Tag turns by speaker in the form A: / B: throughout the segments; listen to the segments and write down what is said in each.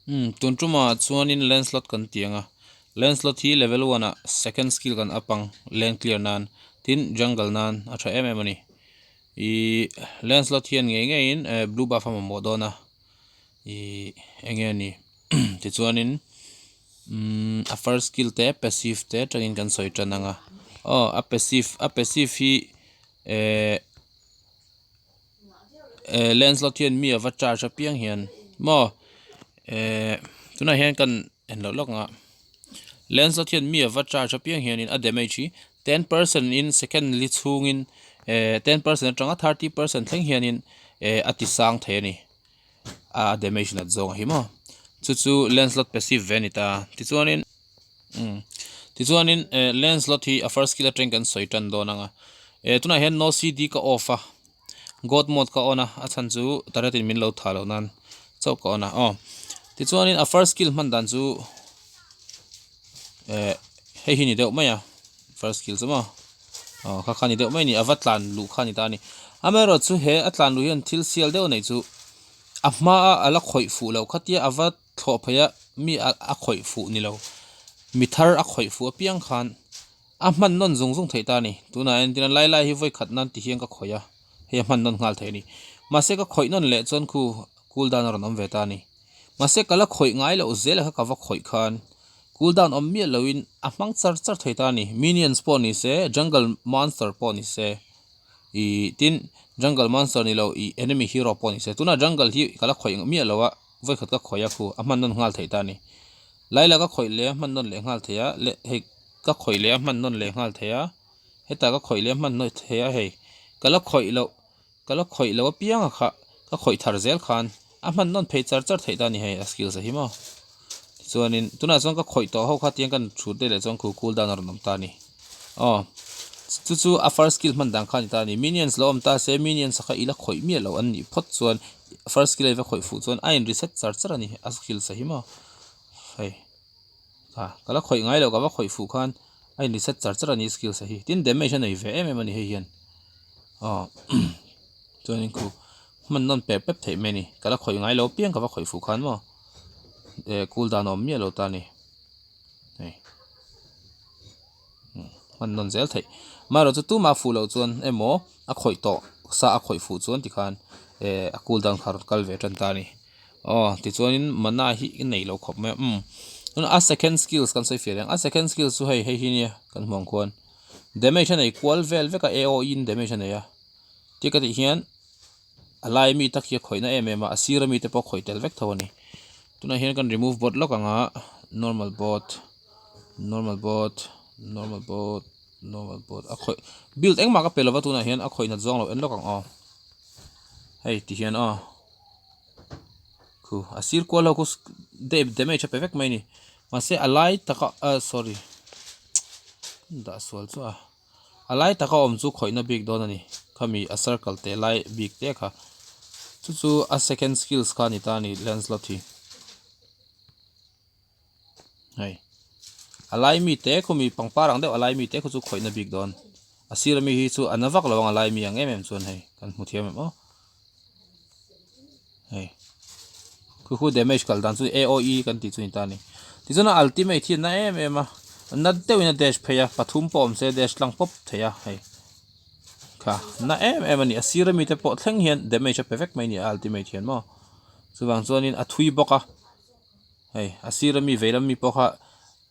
A: Umm tun tumah chuanin Lancelot kan ti ang a, Lancelot hi level one ah second skill kan up ang lane clear nan tin jungle nan a tha em em a ni. Ihh Lancelot hian ngei ngeiin blue buff a mamawh dawn a, ihh enge a ni tichuanin umm a first skill te passive te atangin kan sawi tan ang a, aw a passive a passive hi ehh. Eh Lancelot hian mi ava charge apiang hian maw eh tunah hian kan en loh lawk ang a Lancelot hian mi ava charge apiang hianin a damage hi 10% in second li chhungin eh 10% atanga 30% thleng hianin eh a ti sang thei a ni a damage nat zawng hi maw chu chu Lancelot passive ve a ni ta tichuanin umm tichuanin eh Lancelot hi a first skill atang kan sawi tan dawn ang a eh tunah hian no C_D ka off a. God mode ka on a a chhan chu turret in min lo thah loh nan chauh ka on a aw tichuanin a first skill hman dan chu eh hei hi ni deuh mai a first skill chu maw aw kha kha ni deuh mai a ni a va tlan luh kha a ni ta a ni amaherawh chu he a tlan luh hian thil sial deuh a neih chu a hma a a la khawih fuh loh khatia a va thlawh phei a mi a khawih fuh ni lo mi thar a khawih fuh apiang khan. A hman nawn zung zung theih ta a ni. Tunah entir a lai lai hi vawi khat nan ti hian ka khawih a, hei a hman nawn nghal theih a ni. Mahse ka khawih nawn leh chuan khu cool down a rawn awm ve ta a ni. Mahse ka la khawih ngai loh zel kha ka va khawih khan cool down awm miah loin a hmang char char thei ta a ni. Minions pawh ni se, jungle monster pawh ni se, ih tin jungle monster ni lo ih enemy hero pawh ni se. Tunah jungle hi ka la khawih miah lo a. Vawi khat ka khawih a khu a hman nawn nghal theih ta a ni. Laila ka khawih leh a hman nawn leh nghal thei a leh hei ka khawih leh a hman nawn leh nghal thei a hetah ka khawih leh a hman nawn thei a hei ka la khawih loh ka la khawih loh apiang a kha ka khawih thar zel khan a hman nawn phei char char theih ta a ni hei a skills a hi maw tichuanin tunah chuan ka khawih tawh ho kha tiang kan thut daih leh chuan khu cool down a rawn awm ta a ni aw chu chu a first skill hman dan kha a ni ta a ni minions lo awm ta se minions kha i la khawih miah loh an nih phawt chuan. First skill a va khawih fuh chuan a in reset char char a ni a skill sa hi maw hei kha ka la khawih ngai lo ka va khawih fuh khan a in reset char char a ni skill sa hi tin damage a nei ve em em a ni hei hian aw chuanin khu hman nawn pep pep theih mai a ni ka la khawih ngai lo apiang ka va khawih fuh khan maw eh cool down a awm miah lo ta a ni hei. Hman nawn zel theih. Amaherawh chu tumah fuh loh chuan emaw a khawih tawh sa a khawih fuh chuan tikhan eh a cool down kha a rawn kal ve tan ta a ni. Aw tichuanin mana hi i nei lo khawp mai a umm chuan a second skills kan sawi fiah reng a second skills chu hei hei hi nia kan hmuh ang khuan damage a nei kual vel vek a AOE in damage a nei a tia ka tih hian a lai mi tak hi a khawih na em em a a sir ami te pawh a khawih tel vek tho a ni. Tunah hian kan remove bot lawk ang a normal bot. Normal bot normal bot normal bot a khawih build engmah ka pe lova tunah hian a khawih nat zawng lo en lawk ang aw hei ti hian aw khu a sir kual ho khu damage a pe vek mai a ni mahse a lai taka ah sorry dah sual chu a a lai taka awm chu khawihna bik dawn a ni khami a circle teh lai bik te kha chu chu a second skills kha a ni ta a ni Lancelot hi. Hei a lai mi te khu mi pangpar ang deuh a lai mi te khu chu khawihna bik dawn a sir ami hi chu a na vak lo ang a lai mi ang em em chuan hei kan hmu thiam em aw hei khu khu damage kal dan chu A_O_E kan tih chu a ni ta a ni tichuan a ultimate hi a na em em a na deuhin a dash phei a pathum pawh awm se dash tlang pawp thei a hei kha na em em a ni a sir ami te pawh thleng hian damage a pe vek mai a ni a ultimate hian maw chuvang chuanin a thui bawk a. Hei a sir ami vei lam mi pawh kha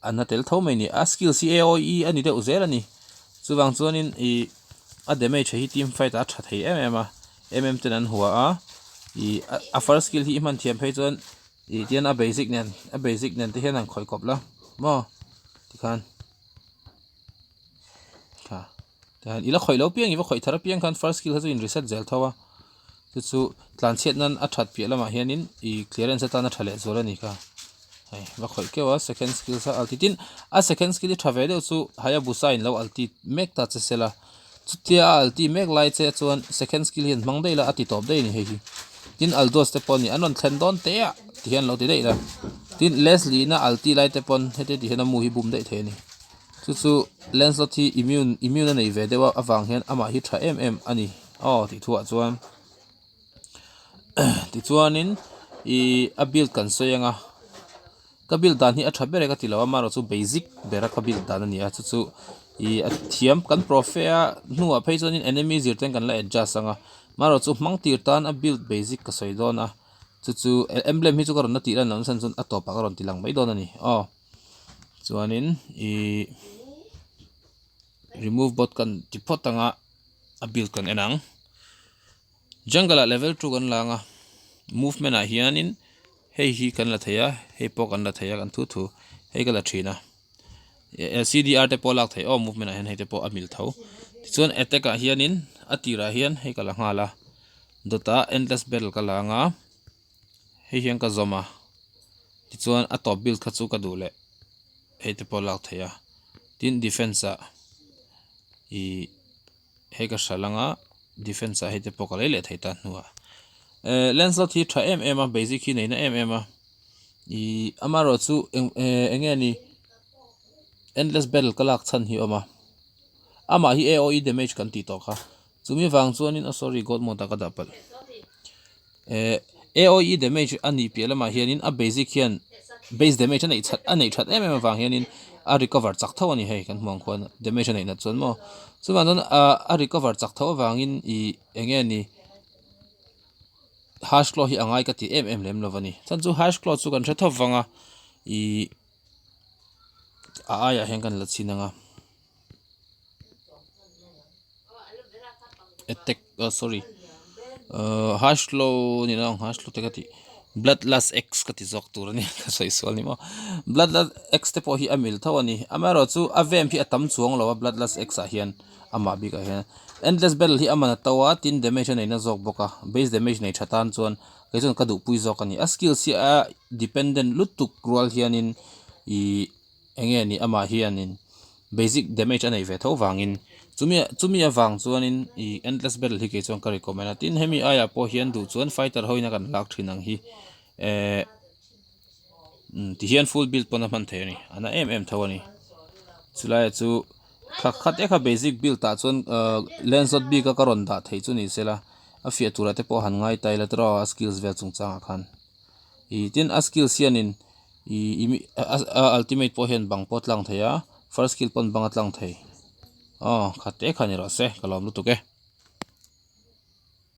A: an na tel tho mai a ni a skills hi A_O_E a ni deuh zel a ni chuvang chuanin ih a damage hi team fight ah a tha thei em em a em em ten an hua a ih a first skill hi i hman thiam phei chuan ih tian a basic nen a basic nen te hian han khawih kawp la maw tikhan kha tihian i la khawih lo piang i va khawih thar apiang khan first skill kha chu in reset zel tho a. Chu chu tlanchhiat nan a that piah lamah hianin ih clearance atan a tha leh zual a ni kha hei va khawih keuh a second skills a ulti tin a second skill hi tha ve deuh chu Hayabusa in lo ulti mek ta che sela chutia a ulti mek lai che chuan second skill hian hmang daih la a ti tawp daih a ni hei hi tin Aldos te pawh a ni an rawn thlen dawn teh a ti hian lo ti daih la tin Leslie in a ulti lai te pawn heti ti hian a mu hi bum daih thei a ni chu chu Lancelot hi immune immune a nei ve deuh a avang hian amah hi tha em em a ni. Aw tih thuah chuan tichuanin ih a build kan sawi ang a. Ka build dan hi a tha ber e ka ti lo a, amaherawh chu basic bera ka build dan a ni a, chu chu ih a thiam kan profe a hnuah phei chuanin enemy zir ten kan la adjust ang a, amaherawh chu hmang tir tan a build basic ka sawi dawn a, chu chu emblem hi chu ka rawn la tih lan loh nasa chuan a tawpah ka rawn ti lang mai dawn a ni aw chuanin ih remove bot kan ti phawt ang a, a build kan en ang. Jungle ah level 2 kan lang a movement ah hianin hei hi kan la thei a hei pawh kan la thei a kan thu thu hei ka la thin a C_D_R te pawh a lak theih aw movement ah hian hei te pawh a mil tho tichuan attack ah hianin a tirah hian hei ka la nghal a dawtah endless battle ka la ang a hei hian ka zawm a tichuan a tawp build kha chu ka duh leh hei te pawh a lak theih a tin defense ah ihh. Hei ka hral anga defense ah hei te pawh ka lei leh thei ta hnuah eh Lancelot hi tha em em a basic hi neihna em em a ih amaherawh chu eng eh eng nge ni endless battle ka lak chhan hi a awm a amah hi A_O_E damage kan tih tawh kha chumi vang chuanin oh sorry god mode ah ka dah palh. Eh AOE damage a nih piah lamah hianin a basic hian base damage a neih that a neih that em em avang hianin a recover chak tho a ni hei kan hmuh ang khuan damage a neih nat chuan maw chuvang chuan ah a recover chak tho avangin ih eng nge ni hash claw hi a ngai ka ti em em lem lo a ni chuan chu hash claw chu kan hre tho vang a ih a aiah hian kan la chhin ang a. Attack oh sorry uh hash lo ni lo ang hash lo te ka tih bloodlust x ka ti zawk tur a ni ka sawi sual ni maw bloodlust x te pawh hi a mil tho a ni amaherawh chu a vem hi a tam chuang lo a bloodlust x ah hian amah bikah hian endless battle hi a man a to a tin damage a nei na zawk bawk a base damage nei tha tan chuan kei chuan ka duhpui zawk a ni a skills hi a dependent lutuk rual hianin ih. Eng nge ni amah hianin basic damage a neih ve tho vangin chumi chumi avang chuanin ih endless battle hi kei chuan ka recommend a tin hemi aiah pawh hian duh chuan fighter ho in a kan lak thin ang hi eh umm tihian full build pawn a hman theih a ni a na em em tho a ni chulaiah chu kha khat eka basic build ah chuan ah lancelot bik a ka rawn dah theih chu ni sela a fiah turah te pawh han ngai ta ila tiraw a skills vel chungchangah khan ih tin a skills hianin. Ih a ultimate pawh hian bang pawh a tlang thei a first skill pawn bang a tlang thei aw khat te kha ni rawh se ka lawm lutuk e.